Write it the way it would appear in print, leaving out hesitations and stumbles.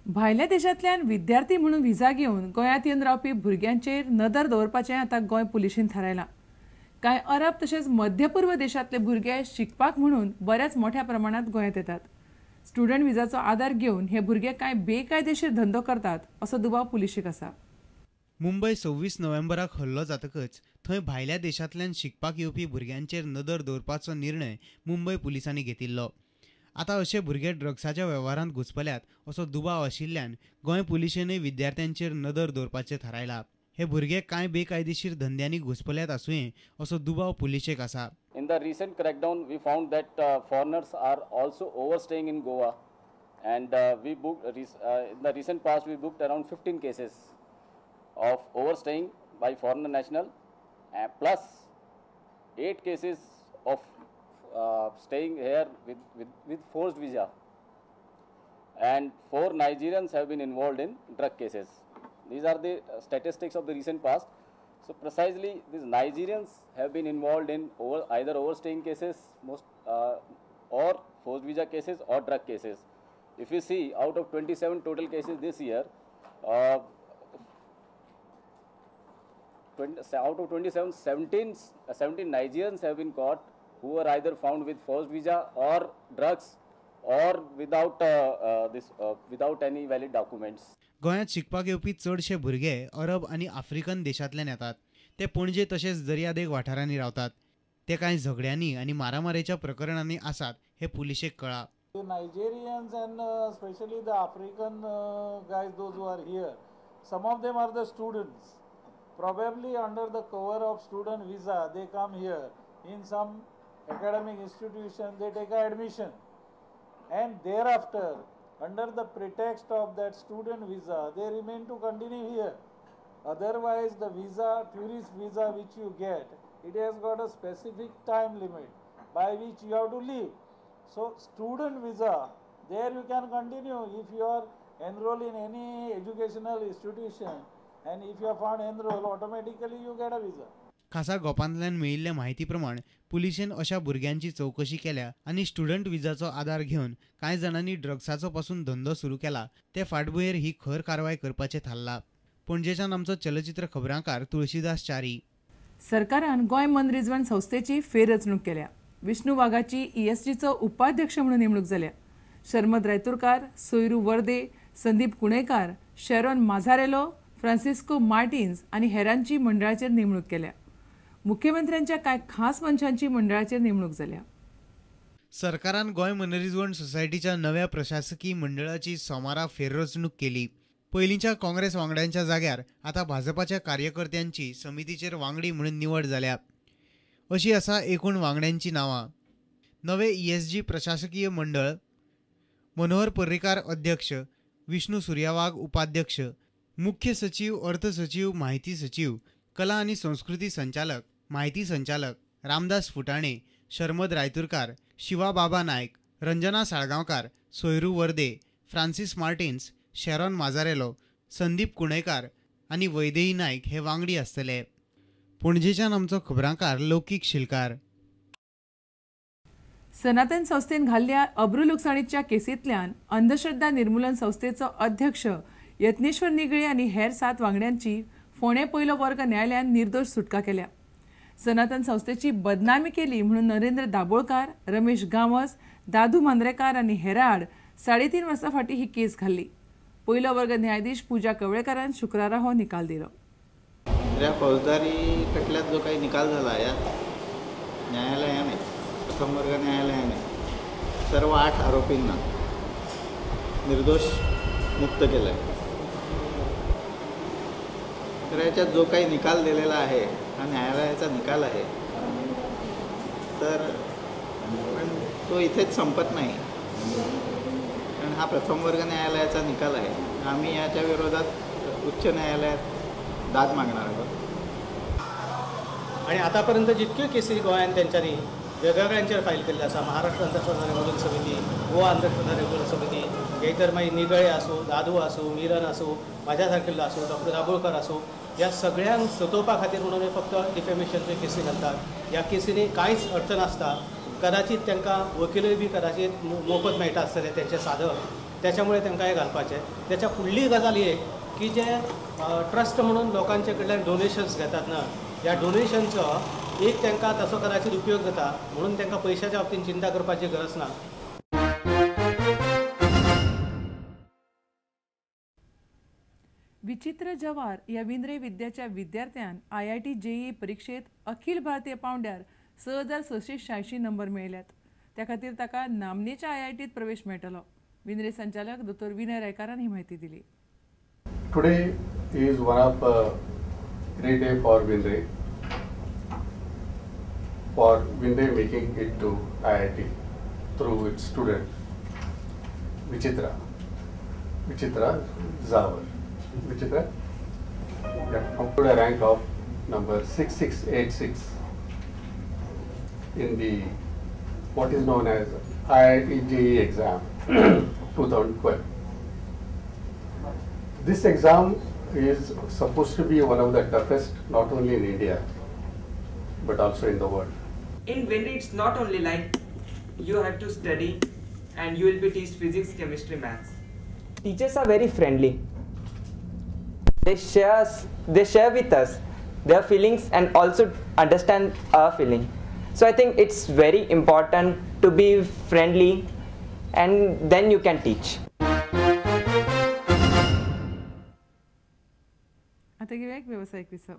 भायल्या देशांतल्यान विद्यार्थी म्हणून व्हिसा घेवन गोंयांत येवन रावपी भुरग्यांचेर नदर दवरपाचें आतां गोंय पुलिशेन थारायलां. कांय अरब तशेंच मध्यपूर्व देशांतले भुरगे शिकपाक म्हणून बऱ्याच मोठ्या प्रमाणांत गोंयांत येतात. स्टुडंट व्हिसाचो आदार घेवन हे भुरगे कांय बेकायदेशीर धंदो करतात असो दुबाव पुलिशेक आसा. मुंबय 26 नोव्हेंबराक हल्लो जातकच थंय भायल्या देशांतल्यान शिकपाक येवपी भुरग्यांचेर नदर दवरपाचो निर्णय मुंबय पुलिसांनी घेतिल्लो. आतां अशे भुरगे ड्रग्साच्या वेव्हारांत घुसपल्यात असो दुबाव आशिल्ल्यान गोंय पुलिशेनय विद्यार्थ्यांचेर नदर दवरपाचें थारायलां. हे भुरगे कांय बेकायदेशीर धंद्यांनी घुसपल्यात आसुये असो दुबाव पुलिशेक आसा. In the recent crackdown we found that foreigners are also overstaying in Goa and we booked in the recent past we booked around 15 cases of overstaying by foreigner national plus 8 cases of staying here with forced visa, and 4 Nigerians have been involved in drug cases. These are the statistics of the recent past. So precisely these Nigerians have been involved in either overstaying cases most or forced visa cases or drug cases. If you see, out of 27 total cases this year, out of 27, 17 Nigerians have been caught who were either found with forced visa or drugs or without without any valid documents. गोंयांत शिकपाक येवपी चडशे भुरगे अरब आनी African देशांतल्यान येतात. ते पणजे तशेंच दर्यादेग वाठारांनी रावतात. ते कांय झगड्यांनी आनी मारामारीच्या प्रकरणांनी आसात हे पुलिशेक कळ्ळां. The Nigerians and especially the African guys, those who are here, some of them are the students. Probably under the cover of student visa, they come here in some academic institution, they take admission, and thereafter, under the pretext of that student visa, they remain to continue here. Otherwise, the visa, tourist visa which you get, it has got a specific time limit by which you have to leave. So, student visa, there you can continue if you are enrolled in any educational institution, and if you are found enrolled, automatically you get a visa. खासा गोपांतल्यान मेळिल्ले म्हायती प्रमाण पुलिशेन अशा भुरग्यांची चवकशी केल्या आनी student विजाचो आदार घेवन कांय जाणांनी ड्रग्साचो पासून धंदो सुरू केला. ते फाटभुंयेर ही खर कारवाय करपाचें थारलां. पणजेच्यान आमचो चलचित्र खबरांकार तुळशीदास च्यारी. सरकारान गोंय मनरिजवण संस्थेची फेररचणूक केल्या. विष्णू वाघाची ESGचो उपाध्यक्ष म्हणून नेमणूक जाल्या. शर्मद रायतुरकार, सोयरू वर्दे, संदीप कुणेकार, शेरॉन माझारेलो, फ्रांसिस्को मार्टिन्स आनी हेरांची मंडळाचेर नेमणूक केल्या. मुख्यमंत्र्यांच्या कांय खास मनशांची मंडळाचेर नेमणूक जाल्या. सरकारान गोंय मनरिजवण सोसायटीच्या नव्या प्रशासकी मंडळाची सोमारा फेररचणूक केली. पयलींच्या काँग्रेस वांगड्यांच्या जाग्यार आतां भाजपाच्या कार्यकर्त्यांची समितीचेर वांगडी म्हणून निवड जाल्या. अशी आसा एकूण वांगड्यांची नांवां. नवे ESG प्रशासकीय मंडळ: मनोहर पर्रीकार अध्यक्ष, विष्णू सुर्या वाघ उपाध्यक्ष, मुख्य सचिव, अर्थ सचिव, माहिती सचिव, कला आनी संस्कृती संचालक, माहिती संचालक रामदास फुटाणे, शर्मद रायतुरकार, शिवा बाबा नायक, रंजना साळगांवकार, सोयरू वर्दे, फ्रांसीस मार्टिन्स, शेरॉन माझारेलो, संदीप कुणेकार आनी वैदेही नायक हे वांगडी आसतले. पणजेच्यान आमचो खबरांकार लौकीक शिलकार. सनातन संस्थेन घाल्ल्या अब्रू लुकसाणीच्या केसींतल्यान अंधश्रद्धा निर्मूलन संस्थेचो अध्यक्ष यत्नेश्वर निगळे आनी हेर 7 वांगड्यांची फोंडें पयलो वर्ग न्यायालयान निर्दोश सुटका केल्या. सनातन संस्थेची बदनामी केली म्हणून नरेंद्र दाबोळकार, रमेश गांवस, दादू मांद्रेकार आनी हेरां आड 3.5 वर्सां फाटीं ही केस घाल्ली. पयलो वर्ग न्यायाधीश पूजा कवळेकारान शुक्रारा हो निकाल दिलो. या फौजदारी खटल्यात जो काही निकाल झाला या न्यायालयाने, प्रथम वर्ग न्यायालयाने सर्व 8 आरोपींना निर्दोष मुक्त केलं आहे. तर याच्यात जो काही निकाल दिलेला आहे हा न्यायालयाचा निकाल आहे, तर पण तो इथेच संपत नाही, कारण हा प्रथम वर्ग न्यायालयाचा निकाल आहे. आम्ही याच्या विरोधात उच्च न्यायालयात दाद मागणार आहोत. आणि आतापर्यंत जितक्यो केसी गोंयांत तेंच्यांनी वेगवेगळ्यांचेर फायल केल्ले आसा, महाराष्ट्र अंधश्रद्धा निर्मूलन समिती, गोवा अंधश्रद्धा निर्मूलन समिती, हे तर मागीर निगळे आसूं, दादू आसूं, मिरन आसूं, म्हाज्या सारकिल्लो आसूं, डॉक्टर दाबोळकर आसूं, ह्या सगळ्यांक सतोवपा खातीर म्हणून फक्त डिफेमेशनच्यो केसी घालतात. ह्या केसींनी कांयच अर्थ नासता. कदाचित तांकां वकिलूय बी कदाचित मोफत मेळटा आसतलें तेंचें साधक, त्याच्यामुळे तांकां हें घालपाचें. त्याच्या फुडली गजाल ही एक की जे ट्रस्ट म्हणून लोकांचे कडल्यान डोनेशन्स घेतात ना, ह्या डोनेशनचो एक तांकां तसो कदाचित उपयोग जाता, म्हणून तांकां पयशाच्या बाबतींत चिंता करपाची गरज ना. विचित्र जवार ह्या विंद्रे विद्याच्या विद्यार्थ्यान IIT JEE परिक्षेत अखिल भारतीय पावंड्यार 6686 नंबर मेळयल्यात. त्या खातीर ताका नामनेच्या IITत प्रवेश मेळटलो. विंद्रे संचालक दोतोर विनय रायकारान ही म्हायती दिली. Today is one of great day for Vindre, for Vindre making it to IIT through its student Vichitra Zawar. Vichitra, yeah, come to the rank of number 6686 in the what is known as IIT JEE exam 2012. This exam is supposed to be one of the toughest, not only in India but also in the world. In Vindre, it's not only like you have to study and you will be teach physics, chemistry, maths. Teachers are very friendly. They share with us their feelings and also understand our feeling. So I think it's very important to be friendly and then you can teach. आता घेऊया एक व्यावसायिक विसव.